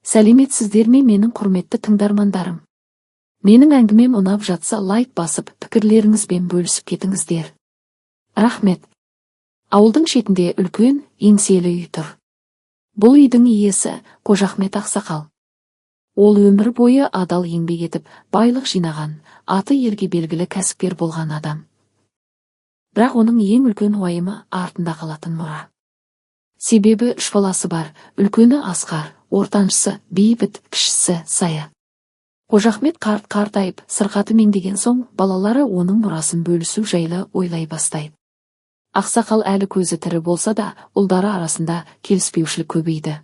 Сәлеметсіздер ме, менің құрметті тыңдармандарым? Менің әңгімем ұнап жатса, лайк басып, пікірлеріңізбен бөлісіп кетіңіздер. Рахмет. Ауылдың шетінде үлкен, еңселі үй тұр. Бұл үйдің иесі Қожахмет ақсақал. Ол өмір бойы адал еңбек етіп, байлық жинаған, аты елге белгілі кәсіпкер болған адам. Бірақ оның ең үлкен уайымы – артында қалатын мұра. Себебі үш баласы бар: үлкені Асқар, ортаншысы Бейбіт, кішісі Сая. Қожахмет қарт қартайып, сырқаты меңдеген соң, балалары оның мұрасын бөлісу жайлы ойлай бастайды. Ақсақал әлі көзі тірі болса да, ұлдары арасында келіспеушілік көбейді.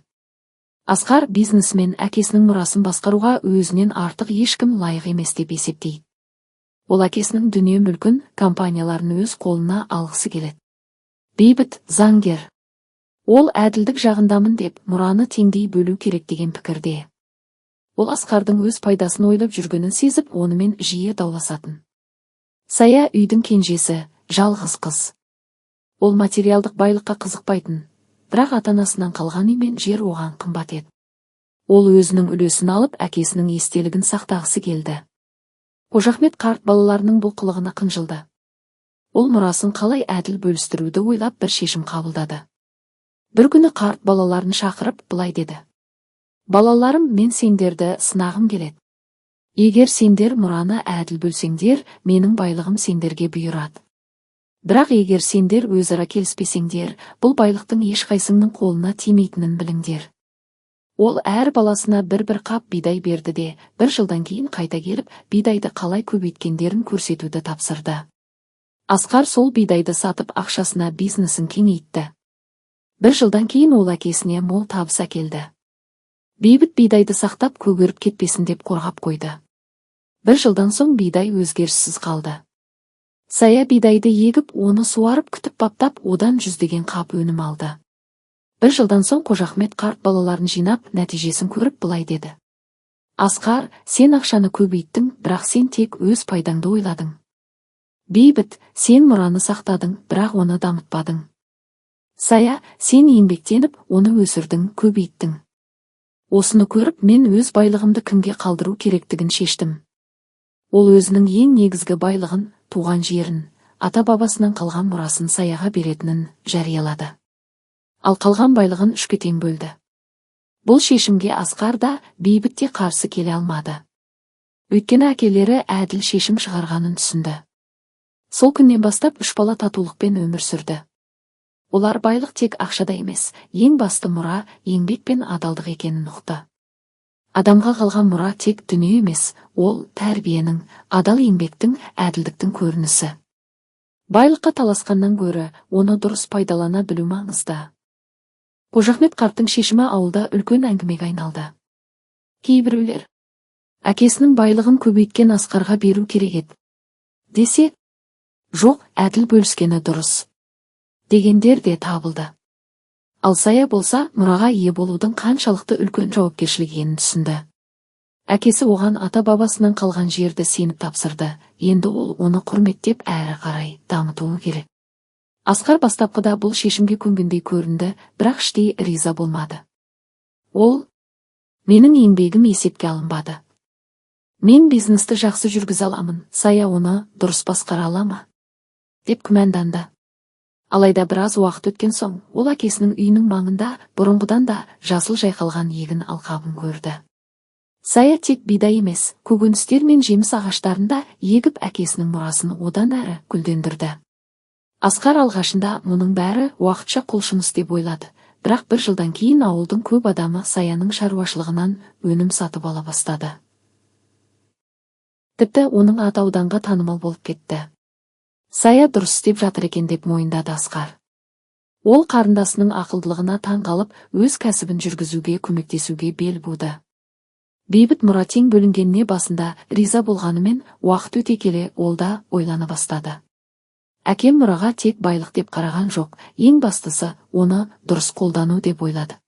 Асқар бизнесмен әкесінің мұрасын басқаруға өзінен артық ешкім лайық емес деп есептейді. Ол әкесінің дүние мүлкін, компанияларын өз қолына алғысы келеді. Бейбіт заңгер. Ол әділдік жағындамын деп, мұраны теңдей бөлу керек деген пікірде. Ол Асқардың өз пайдасын ойлап жүргенін сезіп, онымен жиі дауласатын. Сая үйдің кенжесі, жалғыз қыз. Ол материалдық байлыққа қызықпайтын, бірақ ата-анасынан қалған үй мен жер оған қымбат еді. Ол өзінің үлесін алып, әкесінің естелігін сақтағысы келді. Қожахмет қарт балаларының бұл қылығына қынжылды. Ол мұрасын қалай әділ бөлістіруді ойлап, бір шешім қабылдады. Бір күні қарт балаларын шақырып, былай деді: «Балаларым, мен сендерді сынағым келеді. Егер сендер мұраны әділ бөлсеңдер, менің байлығым сендерге бұйырады. Бірақ егер сендер өзара келіспесеңдер, бұл байлықтың ешқайсыңның қолына тимейтінін біліңдер». Ол әр баласына бір-бір қап бидай берді де, бір жылдан кейін қайта келіп, бидайды қалай көбейткендерін көрсетуді тапсырды. Асқар сол бидайды сатып, ақшасына бизнесін кеңейтті. Бір жылдан кейін ол әкесіне мол табыс әкелді. Бейбіт бидайды сақтап, көгеріп кетпесін деп қорғап қойды. Бір жылдан соң бидай өзгеріссіз қалды. Сая бидайды егіп, оны суарып, күтіп баптап, одан жүздеген қап өнім алды. Бір жылдан соң Қожахмет қарт балаларын жинап, нәтижесін көріп, былай деді: «Асқар, сен ақшаны көбейттің, бірақ сен тек өз пайдаңды ойладың. Бейбіт, сен мұраны сақтадың, бірақ оны дамытпадың. Сая, сен еңбектеніп, оны өсірдің, көбейттің. Осыны көріп, мен өз байлығымды кімге қалдыру керектігін шештім». Ол өзінің ең негізгі байлығын, туған жерін, ата-бабасынан қалған мұрасын Саяға беретінін жариялады. Ал қалған байлығын үшке тең бөлді. Бұл шешімге Асқар да, Бейбіт те қарсы келе алмады. Өйткені әкелері әділ шешім шығарғанын түсінді. Сол күннен бастап үш бала татулықпен өмір сүрді. Олар байлық тек ақшада емес, ең басты мұра еңбек пен адалдық екенін ұқты. Адамға қалған мұра тек дүние емес, ол тәрбиенің, адал еңбектің, әділдіктің көрінісі. Байлыққа таласқаннан гөрі оны дұрыс пайдалана білу маңызды. Қожахмет қарттың шешімі ауылда үлкен әңгімеге айналды. Кейбіреулер: «Әкесінің байлығын көбейткен Асқарға беру керек еді», – десе, «Жоқ, әділ бөліскені дұрыс», – дегендер де табылды. Ал Сая болса, мұраға ие болудың қаншалықты үлкен жауапкершілік екенін түсінді. Әкесі оған ата-бабасынан қалған жерді сеніп тапсырды, енді ол оны құрметтеп, әрі қарай дамытуы керек. Асқар бастапқыда бұл шешімге көнгендей көрінді, бірақ іштей риза болмады. Ол: «Менің еңбегім есепке алынбады. Мен бизнесті жақсы жүргізе аламын, Сая оны дұрыс басқара ала ма?» – деп күмәнданды. Алайда біраз уақыт өткен соң, ол әкесінің үйінің маңында бұрынғыдан да жасыл жайқалған егін алқабын көрді. Сая тек бидай емес, көкөністер мен жеміс ағаштарын да егіп, әкесінің мұрасын одан әрі гүлдендірді. Асқар алғашында мұның бәрі уақытша құлшыныс деп ойлады, бірақ бір жылдан кейін ауылдың көп адамы Саяның шаруашылығынан өнім сатып ала бастады. Тіпті оның аты ауданға танымал болып кетті. «Сая дұрыс істеп жатыр екен», – деп мойындады Асқар. Ол қарындасының ақылдылығына таң қалып, өз кәсібін жүргізуге көмектесуге бел буды. Бейбіт мұра тең бөлінгеніне басында риза болғанымен, уақыт өте келе ол да ойлана бастады. «Әкем мұраға тек байлық деп қараған жоқ, ең бастысы оны дұрыс қолдану», – деп ойлады.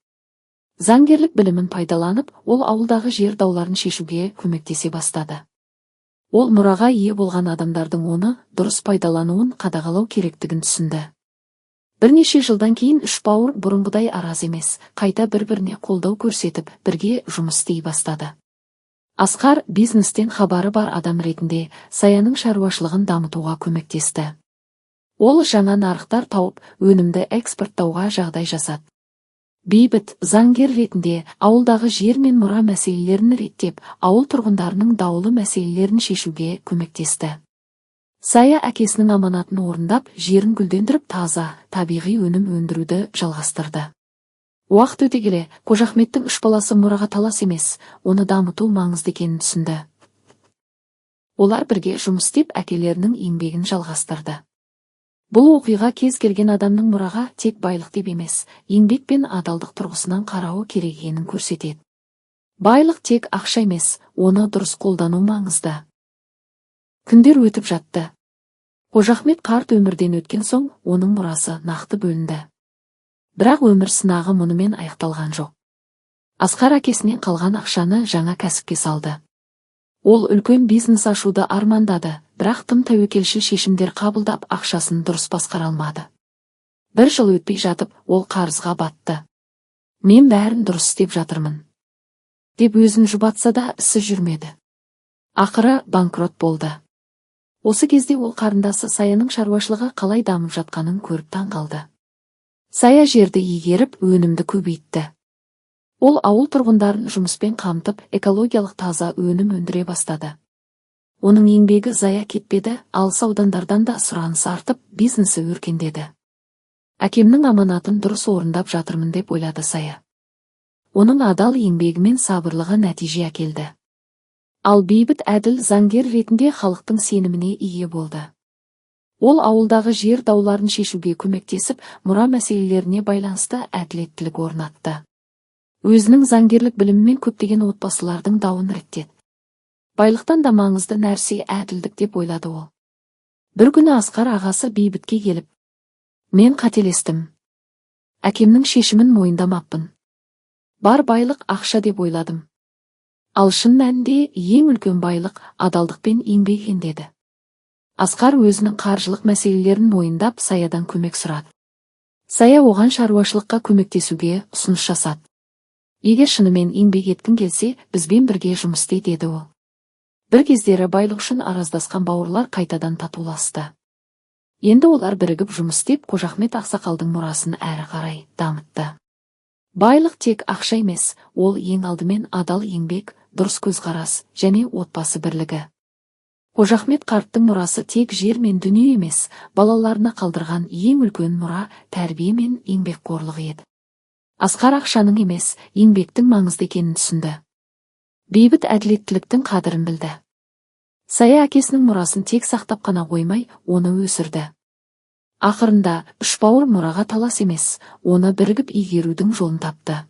Заңгерлік білімін пайдаланып, ол ауылдағы жер дауларын шешуге көмектесе бастады. Ол мұраға ие болған адамдардың оны дұрыс пайдалануын қадағалау керектігін түсінді. Бірнеше жылдан кейін үш бауыр бұрынғыдай араз емес, қайта бір-біріне қолдау көрсетіп, бірге жұмыс істей бастады. Асқар бизнестен хабары бар адам ретінде Саяның шаруашылығын дамытуға көмектесті. Ол жаңа нарықтар тауып, өнімді экспорттауға жағдай жасады. Бейбіт заңгер ретінде ауылдағы жер мен мұра мәселелерін реттеп, ауыл тұрғындарының даулы мәселелерін шешуге көмектесті. Сая әкесінің аманатын орындап, жерін гүлдендіріп, таза, табиғи өнім өндіруді жалғастырды. Уақыт өте келе, Қожахметтің үш баласы мұраға талас емес, оны дамыту маңызды екенін түсінді. Олар бірге жұмыс істеп, әкелерінің еңбегін жалғастырды. Бұл оқиға кез келген адамның мұраға тек байлық деп емес, еңбек пен адалдық тұрғысынан қарауы керек екенін көрсетеді. Байлық тек ақша емес, оны дұрыс қолдану маңызды. Күндер өтіп жатты. Қожахмет қарт өмірден өткен соң, оның мұрасы нақты бөлінді. Бірақ өмір сынағы мұнымен аяқталған жоқ. Асқар әкесінен қалған ақшаны жаңа кәсіпке салды. Ол үлкен бизнес ашуды армандады, бірақ тым тәуекелшіл шешімдер қабылдап, ақшасын дұрыс басқара алмады. Бір жыл өтпей жатып, ол қарызға батты. «Мен бәрін дұрыс істеп жатырмын», – деп өзін жұбатса да, ісі жүрмеді. Ақыры банкрот болды. Осы кезде ол қарындасы Саяның шаруашылығы қалай дамып жатқанын көріп таң қалды. Сая жерді игеріп, өнімді көбейтті. Ол ауыл тұрғындарын жұмыспен қамтып, экологиялық таза өнім өндіре бастады. Оның еңбегі зая кетпеді, алыс аудандардан да сұраныс артып, бизнесі өркендеді. «Әкемнің аманатын дұрыс орындап жатырмын», – деп ойлады Сая. Оның адал еңбегі мен сабырлығы нәтиже әкелді. Ал Бейбіт әділ заңгер ретінде халықтың сеніміне ие болды. Ол ауылдағы жер дауларын шешуге көмектесіп, мұра мәселелеріне байланысты әділеттілік орнатты. Өзінің заңгерлік білімімен көптеген отбасылардың дауын реттеді. Байлықтан да маңызды нәрсе әділдік, деп ойлады ол. Бір күні Асқар ағасы Бейбітке келіп: «Мен қателестім. Әкемнің шешімін мойындамаппын. Бар байлық ақша деп ойладым. Ал шын мәнінде ең үлкен байлық адалдық пен еңбек екен», – деді. Асқар өзінің қаржылық мәселелерін мойындап, Саядан көмек сұрады. Сая оған шаруашылыққа көмектесуге ұсыныс жасады. «Егер шынымен еңбек еткің келсе, бізбен бірге жұмыс істе», – деді ол. Бір кездері байлық үшін араздасқан бауырлар қайтадан татуласты. Енді олар бірігіп жұмыс істеп, Қожахмет ақсақалдың мұрасын әрі қарай дамытты. Байлық тек ақша емес, ол ең алдымен адал еңбек, дұрыс көзқарас және отбасы бірлігі. Қожахмет қарттың мұрасы тек жер мен дүние емес, балаларына қалдырған ең үлкен мұра тәрбие мен еңбекқорлық еді. Асқар ақшаның емес, еңбектің маңызды екенін түсінді. Бейбіт әділеттіліктің қадірін білді. Сая әкесінің мұрасын тек сақтап қана қоймай, оны өсірді. Ақырында үш бауыр мұраға талас емес, оны бірігіп игерудің жолын тапты.